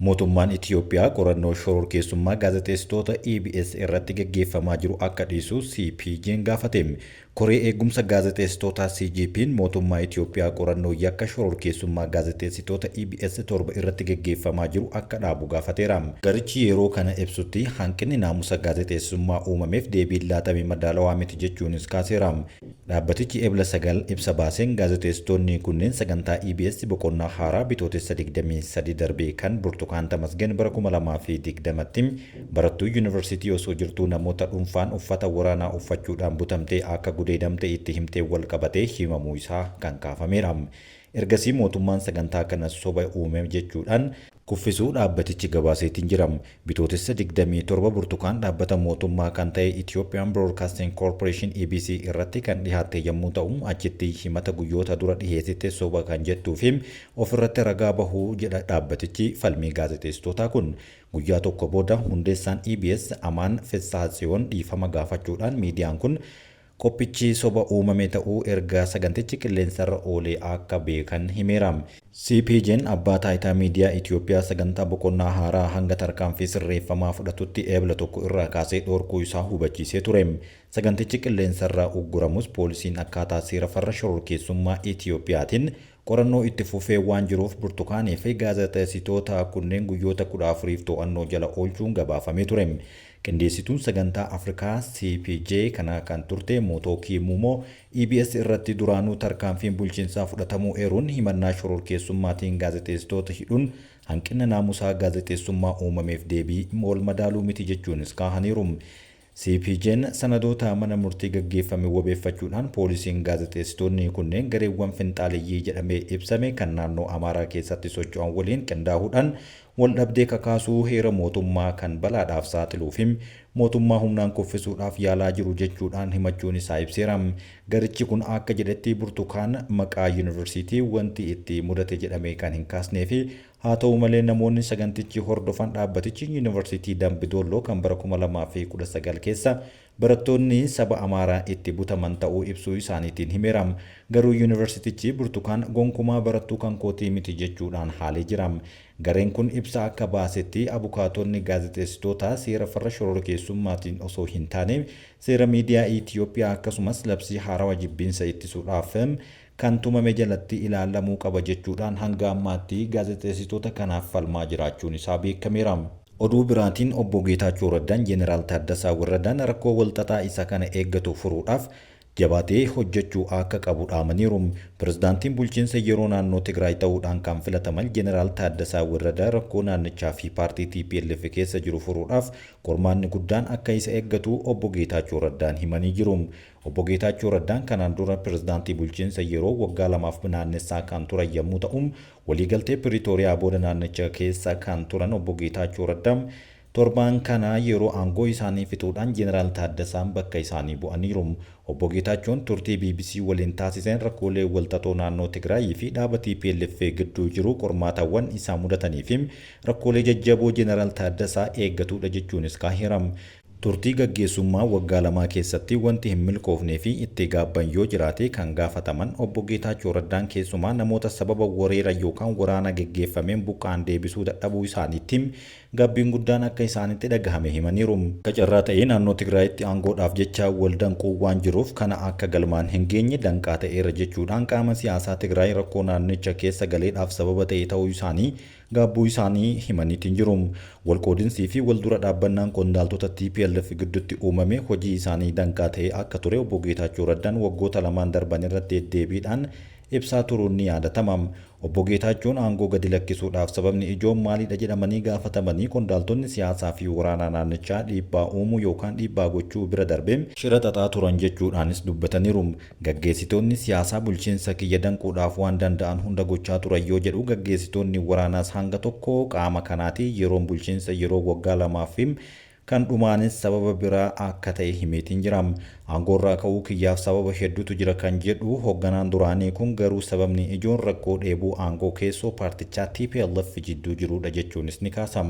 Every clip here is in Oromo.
Mootummaan Itiyoophiyaa qorannoo shororkeessummaa gaazexeessitoota EBS irratti gaggeeffamaa jiru akka dhiisu CPJn gaafate. Koree Eegumsa Gaazexeessitootaa CGPn mootummaa Itiyoophiyaa qorannoo yakka shororkeessummaa gaazexeessitoota EBS 7 irratti gaggeeffamaa jiru akka dhaabu gaafateera. Garichi yeroo kana ibsutti hanqinni naamusa gaazexeessummaa uumameef deebiin laatame madaalawaa miti jechuunis kaaseera. Dhaabbatichi Ebla 9 ibsa baaseen gaazexeessitoonni kunneen sagantaa EBS Boqonnaa Haaraa Bitootessa 23 darbe kan Burtukaan Tamasgeen bara 2020tti barattuu yuunivarsiitii osoo jirtuu namoota dhuunfaan uffata waraanaa uffachuudhaan butamtee akka gudeedamte itti himteen walqabatee himamuu isaa kan kaafameedha. Ergasii mootummaan sagantaa kana soba uume jechuudhaan kuffisuu dhaabbatichi gabaaseetiin jira. Bitootessa 27 Burtukaan dhaabbata mootummaa kan ta'e Ethiopian Broadcasting Corporation EBC irratti kan dhihaatte yammuu ta'u achitti himata guyyoota dura dhiheessite soba kan jettuu fi ofirratti ragaa bahuu jedha dhaabbatichi falmii gaazexeessitootaa kun. Guyyaa tokko booda hundeessaan EBS Amaan Fessahatsiyoon dhiifama gaafachuudhaan miidiyaan kun Qophichi soba uumame ta'uu erga sagantichi qilleensarra oolee akka beekan himeera. CPJn Abbaa Taayitaa Miidiyaa Itiyoophiyaa sagantaa boqonnaa haaraa hanga tarkaanfii sirreeffamaa fudhatutti Eebla 1 irraa kaasee dhorkuu isaa hubachiisee ture. Sagantichi qilleensarraa ugguramus poolisiin akkaataa seera farra shororkeessummaa Itiyoophiyaatiin qorannoo itti fufee waan jiruuf Burtukaanii fi gaazexeessitoota kunneen guyyoota 14f to'annoo jala oolchuun gabaafamee ture. Qindeessituun sagantaa Afrikaa CPJ kana kan turte Mootookii Muumoo EBS irratti duraanuu tarkaanfiin bulchiinsaa fudhatamuu eeruun himannaa shororkeessummaatiin gaazexeessitoota hidhuun hanqina naamusaa gaazexeessummaa uumameef deebii wal madaaluu miti jechuunis kaahaniiru. CPJn sanadoota mana murtii gaggeeffame wabeeffachuudhaan poolisiin gaazexeessitoonni kunneen gareewwan finxaaleyyii jedhamee ibsame kan naannoo Amaaraa keessatti socho'an waliin qindaahuudhaan waldhabdee kakaasuu, heera mootummaa kan balaadhaaf saaxiluu fi mootummaa humnaan kuffisuudhaaf yaalaa jiru jechuudhaan himachuun isaa ibseera. Garichi kun akka jedhetti Burtukaan maqaa yunivarsiitii wanti itti mudate jedhame kan hin kaasnee fi Haa ta'u malee namoonni sagantichi hordofan dhaabbatichi Yuunivarsiitii Dambi Doolloo kan bara 2019 keessa barattoonni saba Amaaraa itti butaman ta'uu ibsuu isaaniitiin himeera. Garuu Yuunivarsiitichi Burtukaan gonkumaa barattuu kan kootii miti jechuudhaan haalee jira. Gareen kun ibsa akka baasetti abukaatonni gaazexeessitootaa seera farra shororkeessummaatiin osoo hin taane seera miidiyaa Itiyoophiyaa akkasumas labsii haarawa jibbiinsa ittisuudhaaf kan tumame jalatti ilaalamuu qaba jechuudhaan hanga ammaatti gaazexeessitoota kanaaf falmaa jiraachuun isaa beekameera. Oduu biraatiin Obbo Geetaachoo Raddaan Jeneraal Taaddasaa Warradaan rakkoo walxaxaa isa kana eeggatu furuudhaaf jabaatee hojjechuu akka qabu dhaamaniiru. Pirezidaantiin bulchiinsa yeroo naannoo Tigraay ta'uudhaan kan filataman Jeneraal Taaddasaa Warradaa rakkoo naannichaa fi paartii tplf keessa jiru furuudhaaf qormaanni guddaan akka isa eeggatu Obbo Geetaachoo Raddaan himanii jiru. Obbo Geetaachoo Raddaan kanaan dura Pirezidaantii Bulchiinsa Yeroo waggaa lamaaf naannessaa kan turan yammuu ta'u, waliigaltee Piriitooriyaa booda naannicha keessa kan turan Obbo Geetaachoo Raddaa torbaan kana yeroo aangoo isaanii fixuudhaan Jeneraal Taaddasaan bakka isaanii bu'aniiru. Obbo Geetaachoon turtii bbc waliin taasiseen rakkoolee walxaxoo naannoo Tigraayii fi dhaaba tplf gidduu jiru qormaatawwan isaa mudatanii fi rakkoolee jajjaboo Jeneraal Taaddasaa eeggatudha jechuunis kaaheera. Turtii gaggeessummaa waggaa lamaa keessatti wanti hin milkoofnee fi itti gaabban yoo jiraate kan gaafataman Obbo Geetaachoo Raddaan keessumaa namoota sababa wareera yookaan waraana geggeeffameen buqqa'an deebisuu dadhabuu isaaniitti gaabbiin guddaan akka isaanitti dhagahame himaniiru. Akka carraa ta'ee naannoo Tigraayitti aangoodhaaf jecha wal danquun waan jiruuf kana akka galmaan hin geenye danqaa ta'eera jechuudhaan qaama siyaasaa Tigraay rakkoo naannicha keessa galeedhaaf sababa ta'e ta'uu isaanii gaabbuu isaanii himaniitiin jiru. Walqoodinsii fi waldura dhaabbannaan qondaaltota tplf giddutti uumame hojii isaanii danqaa ta'ee akka ture Obbo Geetaachoo Raddaan waggoota lamaan darban irra deeddeebiidhaan ibsaa turuun ni yaadatama. Obbo Geetaachoon aangoo gadi lakkisuudhaaf sababni ijoon maalidha jedhamanii gaafatamanii qondaaltonni siyaasaa fi waraanaa naannichaa dhiibbaa uumuu yookaan dhiibbaa gochuu bira darbee shira xaxaa turan jechuudhaanis dubbataniiru. Gaggeessitoonni siyaasaa bulchiinsa kiyya danquudhaaf waan danda'an hunda gochaa turan yoo jedhu, gaggeessitoonni waraanaas hanga tokko qaama kanaati. Yeroon bulchiinsa yeroo waggaa lamaaf fi kan dhumaanis sababa biraa akka ta'e himeetiin jira. Aangoorraa ka'uu kiyyaaf sababa hedduutu jira kan jedhu hoogganaan duraanii kun garuu sababni ijoon rakkoo dheebuu aangoo keessoo paartichaa TPLF jidduu jirudha jechuunis ni kaasa.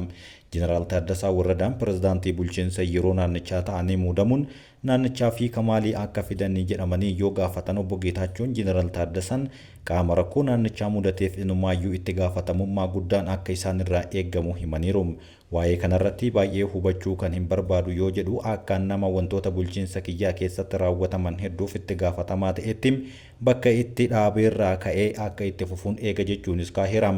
Jeneraal Taaddasaa Warradaan pirezidaantii bulchiinsa yeroo naannichaa ta'anii muudamuun naannichaa fi kamaalii akka fidanii jedhamanii yoo gaafatan obbo Geetaachoon Jeneraal Taaddasaan qaama rakkoo naannichaa mudateef inumaayyuu itti gaafatamummaa guddaan akka isaan irraa eeggamu himaniiru. Waa'ee kanarratti baay'ee hubachuu kan hin barbaadu yoo jedhu akkaan nama wantoota bulchiinsa kiyyaa keessatti raawwataman hedduuf itti gaafatamaa ta'etti bakka itti dhaabeerraa ka'ee akka itti fufuun eega jechuunis kaaheera.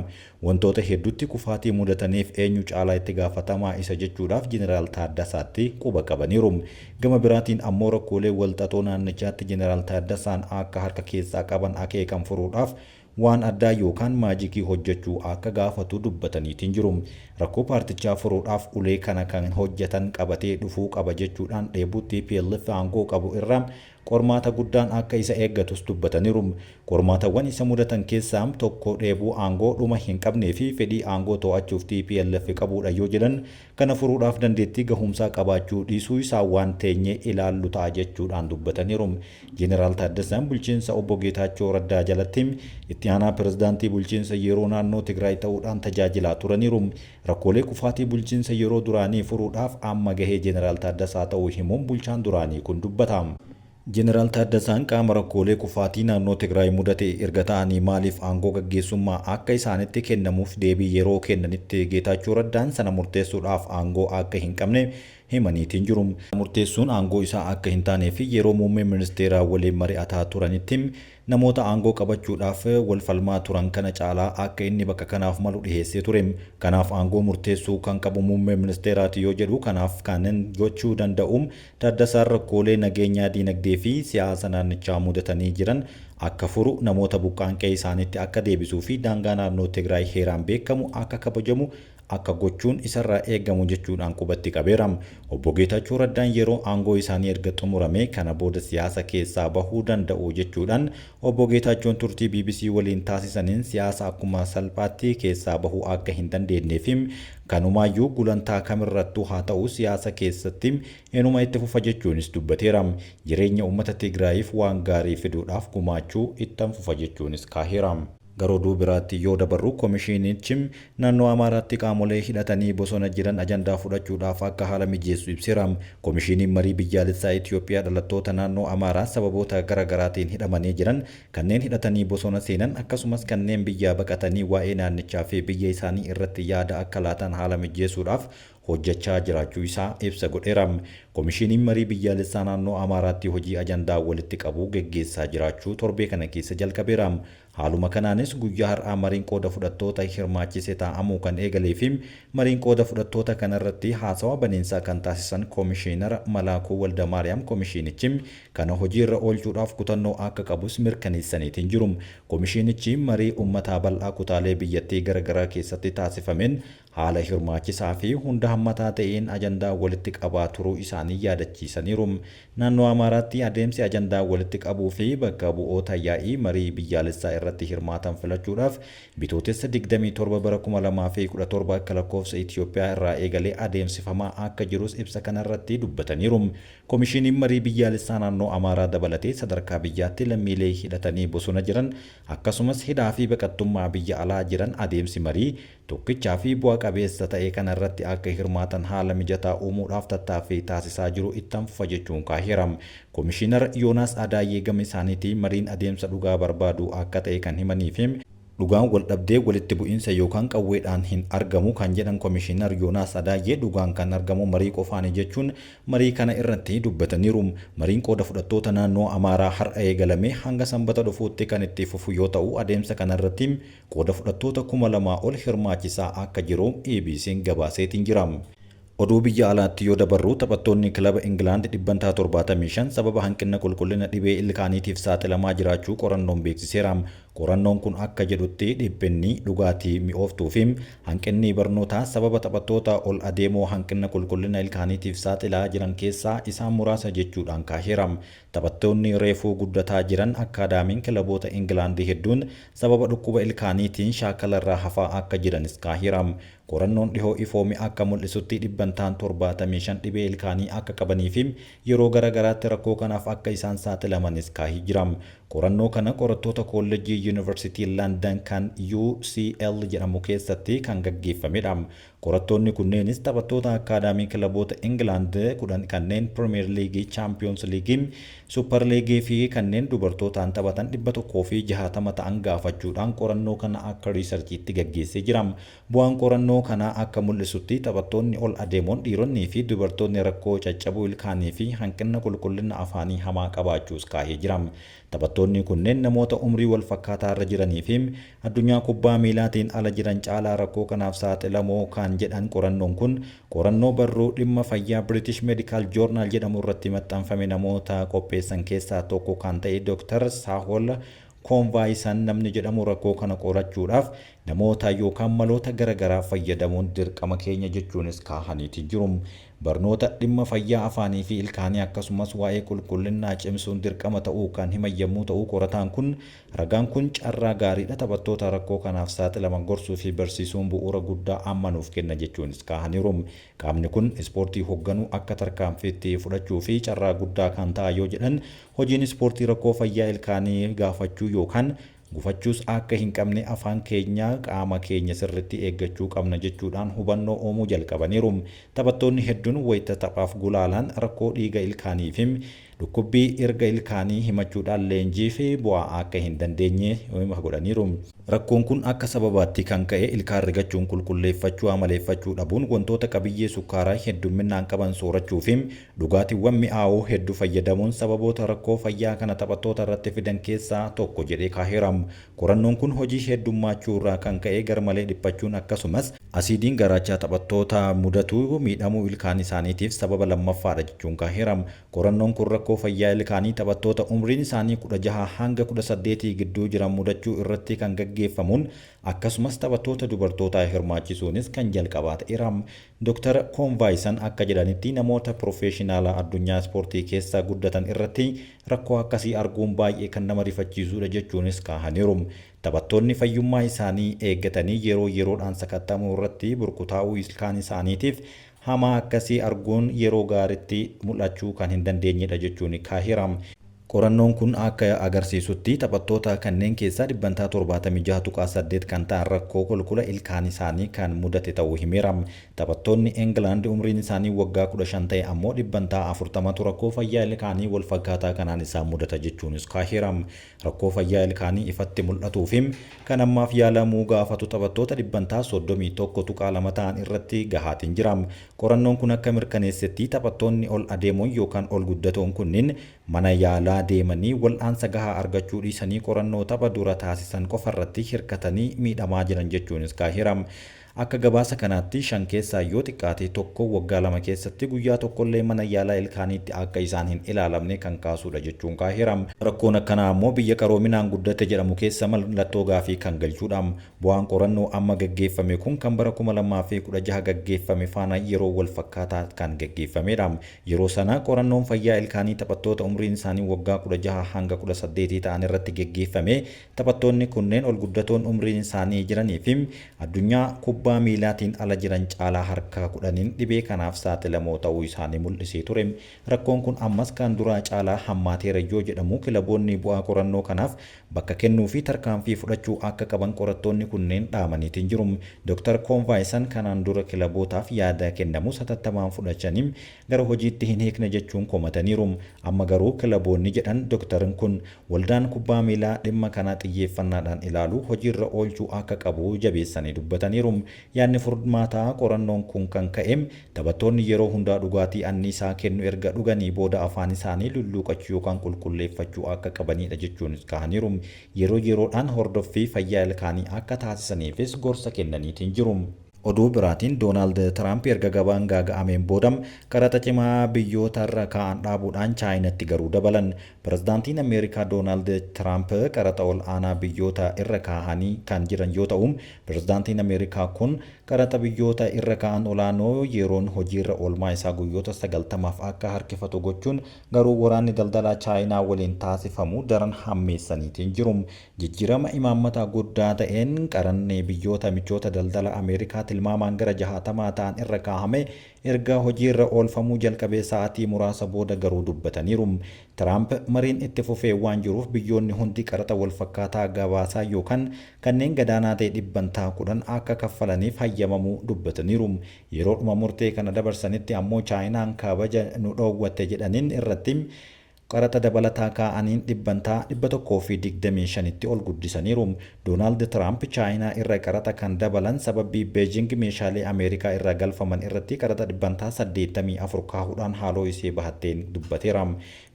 Wantoota hedduutti kufaatii mudataniif eenyu caalaa itti gaafatamaa isa jechuudhaaf Jeneraal Taaddasaatti quba qabaniiru. Gama biraatiin ammoo rakkoolee walxaxoo naannichaatti Jeneraal Taaddasaan akka harka keessaa qaban akeekan furuudhaaf waan addaa yookaan maajikii hojjechuu akka gaafatu dubbataniitiin jiru. Rakkoo paartichaa furuudhaaf ulee kana kan hojjetan qabatee dhufuu qaba jechuudhaan dheebuu TPLF aangoo qabu irraa qormaata guddaan akka isa eeggatus dubbataniiru. Qormaatawwan isa mudatan keessaa tokko dheebuu aangoo dhuma hin qabnee fi fedhii aangoo to'achuuf TPLF qabudha yoo jedhan kana furuudhaaf dandeettii gahumsaa qabaachuu dhiisuu isaa waan teenyee ilaallu ta'a jechuudhaan dubbataniiru. Jeneraal Taaddasaan bulchiinsa obbo Geetaachoo Raddaa jalatti itti aanaa pirezidaantii bulchiinsa yeroo naannoo Tigraay ta'uudhaan tajaajilaa turaniiru. Rakkoolee kufaatii bulchiinsa yeroo duraanii furuudhaaf amma gahee Jeneraal Taaddasaa ta'uu himuun bulchaan duraanii kun dubbata. Jeneraal Taaddasaan qaama rakkoolee kufaatii naannoo Tigraay mudate erga ta'anii maaliif aangoo gaggeessummaa akka isaanitti kennamuuf deebii yeroo kennanitti Geetaachoo Raddaan sana murteessuudhaaf aangoo akka hin qabne himaniitiin jiru. Murteessuun aangoo isaa akka hin taanee fi yeroo muummee ministeeraa waliin mari'ataa turanitti namoota aangoo qabachuudhaaf wal falmaa turan kana caalaa akka inni bakka kanaaf malu dhiheessee ture. Kanaaf aangoo murteessuu kan qabu muummee ministeeraati yoo jedhu kanaaf kanan gochuu danda'u Taaddasaan rakkoolee nageenyaa diinagdee fi siyaasa naannichaa mudatanii jiran akka furu namoota buqqaan qe'ee isaaniitti akka deebisuu fi daangaa naannoo Tigraay heeraan beekamu akka kabajamu akka gochuun isarraa eegamu jechuudhaan qubatti qabeera. Obbo Geetaachoo Raddaan yeroo aangoo isaanii erga xumurame kana booda siyaasa keessaa bahuu danda'u jechuudhaan obbo Geetaachoon turtii BBC waliin taasisaniin siyaasa akkuma salphaatti keessaa bahuu akka hin dandeenyee fi kanumaayyuu gulantaa kamirrattuu haa ta'u siyaasa keessatti inuma itti fufa jechuunis dubbateera. Jireenya uummata Tigraayiif waan gaarii fiduudhaaf gumaachuu ittan fufa jechuunis kaaheera. Garuu oduu biraatti yoo dabarru koomishinichi naannoo Amaaraatti qaamolee hidhatanii bosona jiran ajandaa fudhachuudhaaf akka haala mijeessu ibseera. Koomishiniin marii biyyaalessaa Itoophiyaa dhalattoota naannoo Amaaraa sababoota garaagaraatiin hidhamanii jiran kanneen hidhatanii bosona seenan akkasumas kanneen biyyaa baqatanii waa'ee naannichaa fi biyya isaanii irratti yaada akka laatan haala mijeessuudhaaf hojjechaa jiraachuu isaa ibsa godheera. Koomishiniin marii biyyaalessaa naannoo Amaaraatti hojii ajandaa walitti qabuu geggeessaa jiraachuu torbee kana keessa jalqabeera. Haaluma kanaanis guyyaa har'aa mariin qooda fudhattoota hirmaachise taa'amuu kan eegalee fi mariin qooda fudhattoota kanarratti haasawa baniinsaa kan taasisan Koomishinara Malaakuu Waldamaariyaam koomishinichi kana hojiirra oolchuudhaaf kutannoo akka qabus mirkaneessaniitiin jiru. Koomishinichi marii uummataa bal'aa kutaalee biyyattii garaagaraa keessatti taasifameen haala hirmaachisaa fi hunda hammataa ta'een ajandaa walitti qabaa turuu isaanii yaadachiisaniiru. Naannoo Amaaraatti adeemsi ajandaa walitti qabuu fi bakka bu'oota yaa'ii marii biyyaalessaa irratti hirmaatan filachuudhaaf bitootessa 27 bara 2017 akka lakkoofsa Itoophiyaa irraa eegalee adeemsifamaa akka jirus ibsa kanarratti dubbataniiru. Koomishiniin marii biyyaalessaa naannoo Amaaraa dabalatee sadarkaa biyyaatti lammiilee hidhatanii bosona jiran akkasumas hidhaa fi baqattummaa biyya alaa jiran adeemsi marii tokkichaa fi bu'a qabeessa ta'e kanarratti akka hirmaatan haala mijataa uumuudhaaf tattaaffii taasisaa jiru ittan fufa jechuun kaaheera. Koomishinar Yoonaas Adaayyee gama isaaniitiin mariin adeemsa dhugaa barbaadu akka ta'e kan himanii fi dhugaan wal dhabdee walitti bu'iinsa yookaan qawweedhaan hin argamu kan jedhan Koomishinar Yoonaas Adaayyee dhugaan kan argamu marii qofaani jechuun marii kana irratti dubbataniiru. Mariin qooda fudhattoota naannoo Amaaraa har'a eegalame hanga sanbata dhufuutti kan itti fufu yoo ta'u adeemsa kanarratti qooda fudhattoota 2000 ol hirmaachisaa akka jiru EBC'n gabaaseetiin jira. Oduu biyya alaatti yoo dabarru taphattoonni kilaba Ingilaand 75% sababa hanqina qulqullina dhibee ilkaaniitiif saaxilamaa jiraachuu qorannoon beeksiseera. Qorannoon kun akka jedhutti dhiphinni dhugaatii mi'ooftuu fi hanqinni barnootaa sababa taphattoota ol adeemoo hanqina qulqullina ilkaaniitiif saaxilaa jiran keessaa isaan muraasa jechuudhaan kaaheera. Taphattoonni reefuu guddataa jiran akkaadaamiin kilaboota Ingilaandii hedduun sababa dhukkuba ilkaaniitiin shaakala irraa hafaa akka jiranis kaaheera. Qorannoon dhihoo ifoome akka mul'isutti dhibbantaan 75 dhibee ilkaanii akka qabanii fi yeroo gara garaatti rakkoo kanaaf akka isaan saaxilamanis kaahee jira. Qorannoo kana qorattoota Koolleejjii Yuunivarsiitii Landan kan UCL jedhamu keessatti kan gaggeeffamedha. Qorattoonni kunneenis taphattoota akkaadaamii kilaboota Ingilaand 10 kanneen Pirimeer Liigii, Chaampiyoons Liigii, Suupper Liigii fi kanneen dubartootaan taphatan 160 ta'an gaafachuudhaan qorannoo kana akka riisarchiitti gaggeessee jira. Bu'aan qorannoo kanaa akka mul'isutti taphattoonni ol adeemoon dhiironnii fi dubartoonni rakkoo caccabuu ilkaanii fi hanqina qulqullina afaanii hamaa qabaachuus kaahee jira. Taphattoonni kunneen namoota umrii wal fakkaataa irra jiranii fi addunyaa kubbaa miilaatiin ala jiran caalaa rakkoo kanaaf saaxilamoo kan jedhan qorannoon kun, qorannoo barruu dhimma fayyaa British Medical Journal jedhamu irratti maxxanfame namoota qopheessan keessaa tokko kan ta'e Dr. Saahol Koonvaayisan namni jedhamu rakkoo kana qorachuudhaaf namoota yookaan maloota gara garaa fayyadamuun dirqama keenya jechuunis kaahaniiti jiru. Barnoota dhimma fayyaa afaanii fi ilkaanii akkasumas waa'ee qulqullinnaa cimsuun dirqama ta'uu kan himan yommuu ta'u, qorataan kun ragaan kun carraa gaariidha, taphattoota rakkoo kanaaf saaxilaman gorsuu fi barsiisuun bu'uura guddaa amma nuuf kenna jechuunis kaahaniiru. Qaamni kun ispoortii hoogganuu akka tarkaanfiitti fudhachuu fi carraa guddaa kan ta'a yoo jedhan, hojiin ispoortii rakkoo fayyaa ilkaanii gaafachuu yookaan gufachuus akka hin qabne, afaan keenya qaama keenya sirriitti eeggachuu qabna jechuudhaan hubannoo uumuu jalqabaniiru. Taphattoonni hedduun wayita taphaaf gulaalaan rakkoo dhiiga ilkaanii fi dhukkubbii erga ilkaanii himachuudhaan leenjii fi bu'aa akka hin dandeenye godhaniiru. Rakkoon kun akka sababaatti kan ka'e ilkaan rigachuun qulqulleeffachuu amaleeffachuu dhabuun, wantoota qabiyyee sukkaaraa heddumminaan qaban soorachuu fi dhugaatiiwwan mi'aawoo hedduu fayyadamuun sababoota rakkoo fayyaa kana taphattoota irratti fidan keessaa tokko jedhee kaaheera. Qorannoon kun hojii heddummaachuu irraa kan ka'e garmalee dhiphachuun akkasumas asiidiin garaachaa taphattoota mudatu miidhamuu ilkaan isaaniitiif sababa lammaffaadha jechuun kaaheera. Qorannoon kun rakkoo fayyaa ilkaanii taphattoota umriin isaanii 16 hanga 18 gidduu jiran mudachuu irratti kan gaggeeffamuun akkasumas taphattoota dubartootaa hirmaachisuunis kan jalqabaa ta'eera. Dr. Koonvaayisan akka jedhanitti namoota piroofeeshinaalaa addunyaa ispoortii keessa guddatan irratti rakkoo akkasii arguun baay'ee kan nama rifachiisudha jechuunis kaahaniiru. Taphattoonni fayyummaa isaanii eeggatanii yeroo yeroodhaan sakatta'amuu irratti burkutaa'uu ilkaan isaaniitiif hamaa akkasii arguun yeroo gaariitti mul'achuu kan hin dandeenyedha jechuun kaaheera. Qorannoon kun akka agarsiisutti taphattoota kanneen keessaa dhibbantaa 76.8 kan ta'an rakkoo qulqulla ilkaan isaanii kan mudate ta'uu himeera. Taphattoonni Ingilaand umriin isaanii waggaa 15 ta'e ammoo dhibbantaa 40tu rakkoo fayyaa ilkaanii wal fakkaataa kanaan isaan mudata jechuunis kaaheera. Rakkoo fayyaa ilkaanii ifatti mul'atuu fi kan ammaaf yaalamuu gaafatu taphattoota dhibbantaa 31.2 ta'an irratti gahaatiin jira. Qorannoon kun akka mirkaneessetti taphattoonni ol adeemoon yookaan ol guddatoon kunniin mana yaalaa deemanii wal'aansa gahaa argachuu dhiisanii qorannoo tapha dura taasisan qofarratti hirkatanii miidhamaa jiran jechuunis kaaheera. Akka gabaasa kanaatti 5 keessaa yoo xiqqaate tokko waggaa 2 keessatti guyyaa tokkollee mana yaalaa ilkaaniitti akka isaan hin ilaalamne kan kaasudha jechuun kaaheera. Rakkoon akkanaa ammoo biyya qaroominaan guddate jedhamu keessa mallattoo gaafii kan galchuudha. Bu'aan qorannoo amma gaggeeffame kun kan bara 2016 gaggeeffame faana yeroo wal fakkaataa kan gaggeeffamedha. Yeroo sana qorannoon fayyaa ilkaanii taphattoota umriin isaanii waggaa 16 hanga 18 ta'an irratti gaggeeffame taphattoonni kunneen ol guddatoon umriin isaanii jiranii fi addunyaa kubbaa miilaatiin ala jiran caalaa harka 10n dhibee kanaaf saaxilamoo ta'uu isaanii mul'isee ture. Rakkoon kun ammas kan duraa caalaa hammaateera yoo jedhamu kilaboonni bu'aa qorannoo kanaaf bakka kennuu fi tarkaanfii fudhachuu akka qaban qorattoonni kunneen dhaamaniitiin jiru. Dr. Koonvaayisan kanaan dura kilabootaaf yaada kennamus hatattamaan fudhachanii gara hojiitti hin hiikne jechuun komataniiru. Amma garuu kilaboonni jedhan Dooktarin kun waldaan kubbaa miilaa dhimma kana xiyyeeffannaadhaan ilaalu hojiirra oolchuu akka qabu jabeessanii dubbataniiru. Yaadni furmaataa qorannoon kun kan ka'e taphattoonni yeroo hundaa dhugaatii anniisaa kennu erga dhuganii booda afaan isaanii lulluuqachuu yookaan qulqulleeffachuu akka qabanidha jechuunis kahaniiru. Yeroo yeroodhaan hordoffii fayyaa ilkaanii akka taasisaniifis gorsa kennaniitiin jiru. Oduu biraatiin Doonaald Tiraamp erga gabaan gaaga'ameen booda qaraxa cimaa biyyoota irra kaa'an dhaabuudhaan Chaayinatti garuu dabalan. Pirezidaantiin Ameerikaa Doonaald Tiraamp qaraxa ol aanaa biyyoota irra kaa'anii kan jiran yoo ta'u, pirezidaantiin Ameerikaa kun qaraxa biyyoota irra kaa'an olaanoo yeroon hojiirra oolmaa isaa guyyoota 90f akka harkifatu gochuun garuu waraanni daldalaa Chaayinaa waliin taasifamu daran hammeessaniitiin jiru. Jijjiirama imaammataa guddaa ta'een qaranni biyyoota michoota daldala Ameerikaa tilmaamaan gara jahaatamaa ta'an irra kaahame erga hojiirra oolfamuu jalqabee sa'aatii muraasa booda garuu dubbataniiru. Tiraamp mariin itti fufee waan jiruuf biyyoonni hundi qaraxa walfakkaataa gabaasaa yookaan kanneen gadaanaa ta'e 10% akka kaffalaniif hayyamamuu dubbataniiru. Yeroodhuma murtee kana dabarsanitti ammoo Chaayinaan kabaja nu dhoowwatte jedhaniin irratti qaraxa dabalataa kaa'aniin 125% tti ol guddisaniiru. Doonaald Tiraamp Chaayinaa irra qaraxa kan dabalan sababii Beejing meeshaalee Ameerikaa irraa galfaman irratti qaraxa 84% kaahuudhaan haaloo ishee bahatteen dubbateera.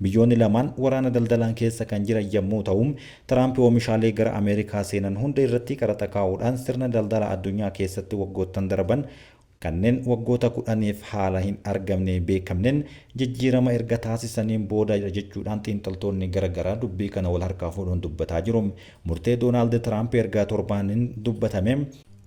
Biyyoonni lamaan waraana daldalaan keessa kan jiran yommuu ta'u, Tiraamp oomishaalee gara Ameerikaa seenan hunda irratti qaraxa kaa'uudhaan sirna daldala addunyaa keessatti waggoottan darban kanneen waggoota 10f haala hin argamne beekamneen jijjiirama erga taasisaniin booda jechuudhaan xiinxaltoonni garaagaraa dubbii kana wal harkaa fuudhuun dubbataa jiru. Murtee Doonaald Tiraamp erga torbaaniin dubbatame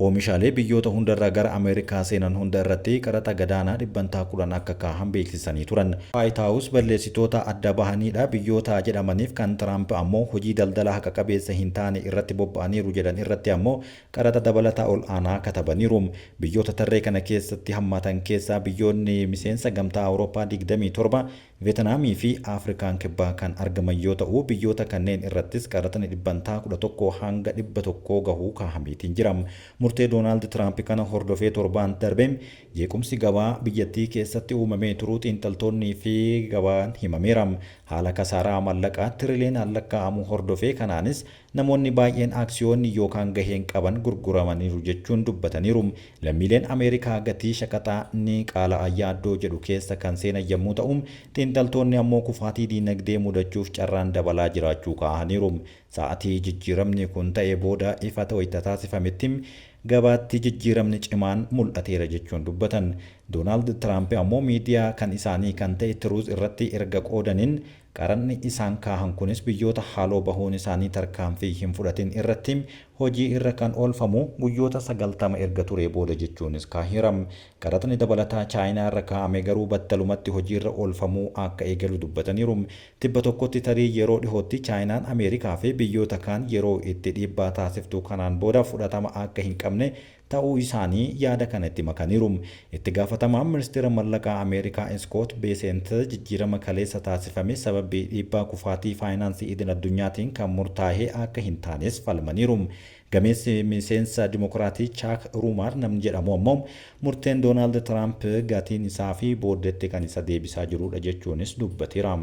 oomishaalee biyyoota hundarraa gara Ameerikaa seenan hunda irratti qaraxa gadaanaa 10% akka kaahan beeksisanii turan. Waayit Haawus balleessitoota adda bahanidha biyyoota jedhamaniif kan Tiraamp ammoo hojii daldala haqa qabeessa hin taane irratti bobba'aniiru jedhan irratti ammoo qaraxa dabalataa ol aanaa katabaniiru. Biyyoota tarree kana keessatti hammatan keessaa biyyoonni miseensa gamtaa Awurooppaa 27, Veetnaamii fi Afrikaan Kibbaa kan argaman yoo ta'u, biyyoota kanneen irrattis qaraxni 11% hanga 100 gahuu kaahameetiin jira. Murtee Doonaald Tiraamp kana hordofee torbaan darbe jeequmsi gabaa biyyattii keessatti uumamee turuu xiinxaltoonnii fi gabaan himameera. Haala kasaaraa maallaqaa tiriliyoonaan lakkaa'amu hordofee kanaanis namoonni baay'een aksiyoonni yookaan gaheen qaban gurguramaniiru jechuun dubbataniiru. Lammiileen Ameerikaa gatii shaqaxaa ni qaala'a yaaddoo jedhu keessa kan seenan yommuu ta'u, xiinxaltoonni ammoo kufaatii diinagdee mudachuuf carraan dabalaa jiraachuu kaahaniiru. Sa'atii jijjiiramni kun ta'e booda ifa wayita taasifametti gabaatti jijjiiramni cimaan mul'ateera jechuun dubbatan. Doonaald Tiraamp ammoo miidiyaa kan isaanii kan ta'e Tiruuz irratti erga qoodaniin qaranni isaan kaahan kunis biyyoota haaloo bahuun isaanii tarkaanfii hin fudhatin irratti hojii irra kan oolfamu guyyoota 90 erga turee booda jechuunis kaaheera. Qaraxni dabalataa Chaayinaa irra kaa'ame garuu battalumatti hojiirra oolfamuu akka eegalu dubbataniiru. Tibba tokkotti tarii yeroo dhihootti Chaayinaan Ameerikaa fi biyyoota kaan yeroo itti dhiibbaa taasiftu kanaan booda fudhatama akka hin qabne ta'uu isaanii yaada kana itti makaniiru. Itti gaafatamaan ministeera mallaqaa Ameerikaa Iskoot Beesent jijjiirama kaleessa taasifame sababii dhiibbaa kufaatii faayinaansii idil addunyaatiin kan murtaa'e akka hin taanes falmaniiru. Gameessi miseensa Dimokiraatii Chaak Ruumaar namni jedhamu ammoo murteen Doonaald Tiraamp gatiin isaa fi booddeetti kan isa deebisaa jirudha jechuunis dubbateera.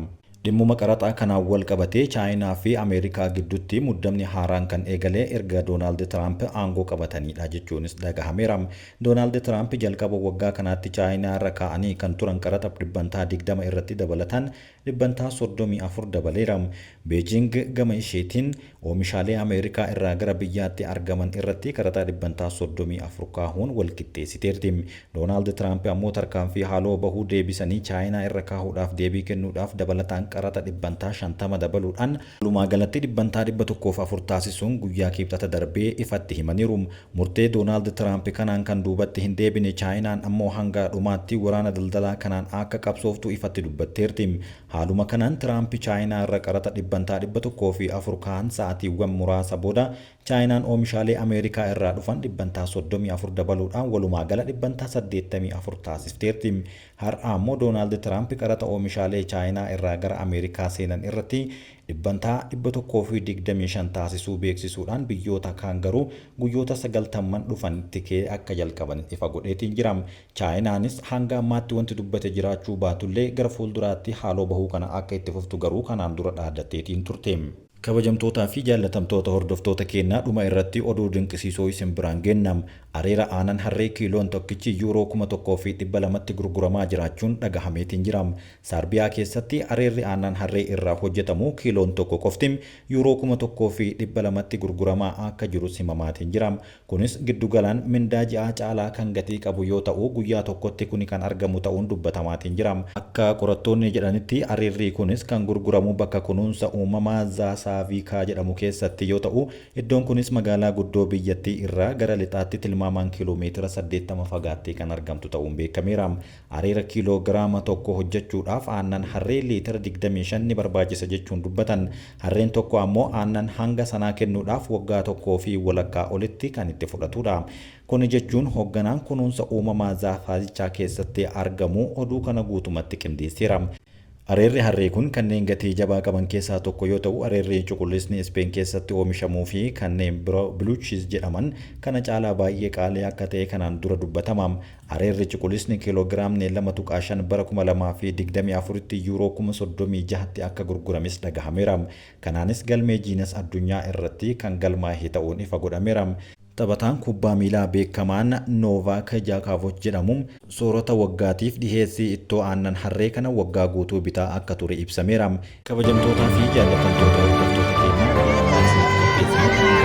Dhimmuma qaraxaa kanaan wal qabatee Chaayinaa fi Ameerikaa gidduutti muddamni haaraan kan eegale erga Doonaald Tiraamp aangoo qabatanidha jechuunis dhagahameera. Doonaald Tiraamp jalqaba waggaa kanaatti Chaayinaa irra kaa'anii kan turan qaraxa 20% irratti dabalataan 34% dabaleera. Beejing gama isheetiin oomishaalee Ameerikaa irraa gara biyyaatti argaman irratti qaraxa 34% kaahuun wal qixxeessiteerti. Doonaald Tiraamp ammoo tarkaanfii haaloo bahuu deebisanii Chaayinaa irra kaahuudhaaf deebii kennuudhaaf dabalataan qaraxa 50% dabaluudhaan walumaa galatti 104% taasisuun guyyaa Kibxata darbee ifatti himaniiru. Murtee Doonaald Tiraamp kanaan kan duubatti hin deebine Chaayinaan ammoo hanga dhumaatti waraana daldalaa kanaan akka qabsooftu ifatti dubbatteerti. Haaluma kanaan Tiraamp Chaayinaa irra qaraxa 104% kaa'an sa'aatiiwwan muraasa booda Chaayinaan oomishaalee Ameerikaa irraa dhufan 34% dabaluudhaan walumaa gala 84% taasifteerti. Har'a ammoo Doonaald Tiraamp qaraxa oomishaalee Chaayinaa irraa gara Ameerikaa seenan irratti 125% taasisuu beeksisuudhaan biyyoota kaan garuu guyyoota 90 dhufanitti akka jalqaban ifa godheetiin jira. Chaayinaanis hanga ammaatti wanti dubbate jiraachuu baatullee gara fuulduraatti haaloo bahuu kana akka itti fuftu garuu kanaan dura dhaaddatteetiin turte. Kabajamtootaa fi jaallatamtoota hordoftoota keenyaa, dhuma irratti oduu dinqisiisoo isin biraan geenna. Areera aanan harree kiiloon tokkichi yuuroo 1,200tti gurguramaa jiraachuun dhagahameetiin jira. Saarbiyaa keessatti areerri aannan harree irraa hojjetamu kiiloon tokko qofti yuuroo 1,200tti gurguramaa akka jirus himamaatiin jira. Kunis giddugalaan mindaa ji'aa caalaa kan gatii qabu yoo ta'u, guyyaa tokkotti kuni kan argamu ta'uun dubbatamaatiin jira. Akka qorattoonni jedhanitti areerri kunis kan gurguramu bakka kunuunsa uumamaa Zaasaaviikaa jedhamu keessatti yoo ta'u, iddoon kunis magaalaa guddoo biyyattii irraa gara lixaatti tilmaamaan kiiloomeetira 80 fagaattee kan argamtu ta'uun beekameera. Areera kiiloo giraama tokko hojjechuudhaaf aannan harree liitira 25 ni barbaachisa jechuun dubbatan. Harreen tokko ammoo aannan hanga sanaa kennuudhaaf waggaa tokkoo fi walakkaa olitti kan itti fudhatudha. Kuni jechuun hogganaan kunuunsa uumamaa Zaafaazichaa keessatti argamu oduu kana guutumatti qindeesseera. Areerri harree kun kanneen gatii jabaa qaban keessaa tokko yoo ta'u, areerri cuquliisni Ispeen keessatti oomishamuu fi kanneen biroo blue cheese jedhaman kana caalaa baay'ee qaalii akka ta'e kanaan dura dubbatama. Areerri cuquliisni kiiloogiraamni 2.5 bara 2024tti yuuroo 36,000tti akka gurgurames dhagahameera. Kanaanis galmee Jiinas addunyaa irratti kan galmaahe ta'uun ifa godhameera. Taphataan kubbaa miilaa beekamaan Noovaak Jaakaavoch jedhamu soorata waggaatiif dhiheessii ittoo aannan harree kana waggaa guutuu bitaa akka ture ibsameera. Kabajamtootaa fi jaallatamtoota hordoftoota keenyaa oduu har'aa isiniif qopheessine kanuma.